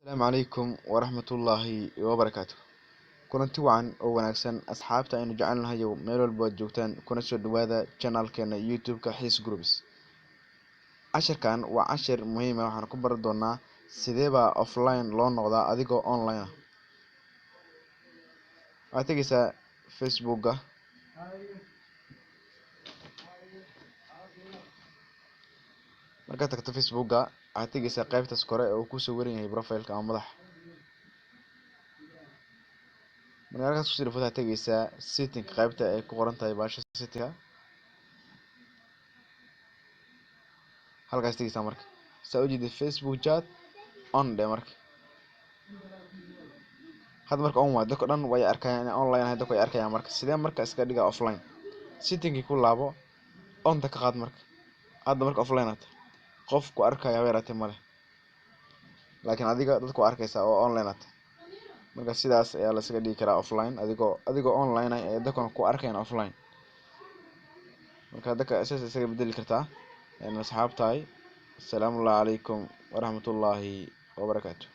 Asalaamu calaykum waraxmatullaahi wabarakaatu. Kulanti wacan oo wanaagsan, asxaabta aynu jecelnahayow, meel walba aad joogtaan, kuna soo dhawaada channelkeena YouTube-ka Xiis Groups. Cashirkan waa cashir muhiim ah. Waxaan ku baran doonaa sidee baa offline loo noqdaa adigoo online ah. Waxaad tegeysaa Facebooka. Markaad tagto Facebooka, waxaad tegeysaa qaybtaas kore oo uu ku sawiran yahay profileka ama madaxa. Marka halkaas kusii dhufto, waxaad tegeysaa setting, qaybta ay ku qoran tahay baasha settingka. Halkaas tegeysaa. Marka saa ujeedid, Facebook chat on dhe. Marka hadda marka on waay, dadka dhan way arkayaan inaan online ahay, dadku way arkayaan. Marka sidee marka iska dhigaa offline? Settingkii ku laabo, onta ka qaad. Marka hadda marka offline aad tahay, qof ku arkaya haba yaraatee male, laakiin adiga dadku waa arkaysaa oo online aad tahay. Marka sidaas ayaa la iskaga dhigi karaa offline adigoo online ah ee dadkuna ku arkayaan offline. Marka dadka sidaas isaga bedeli kartaa. Asxaabtahay, asalaamu calaykum waraxmatullaahi wabarakaatu.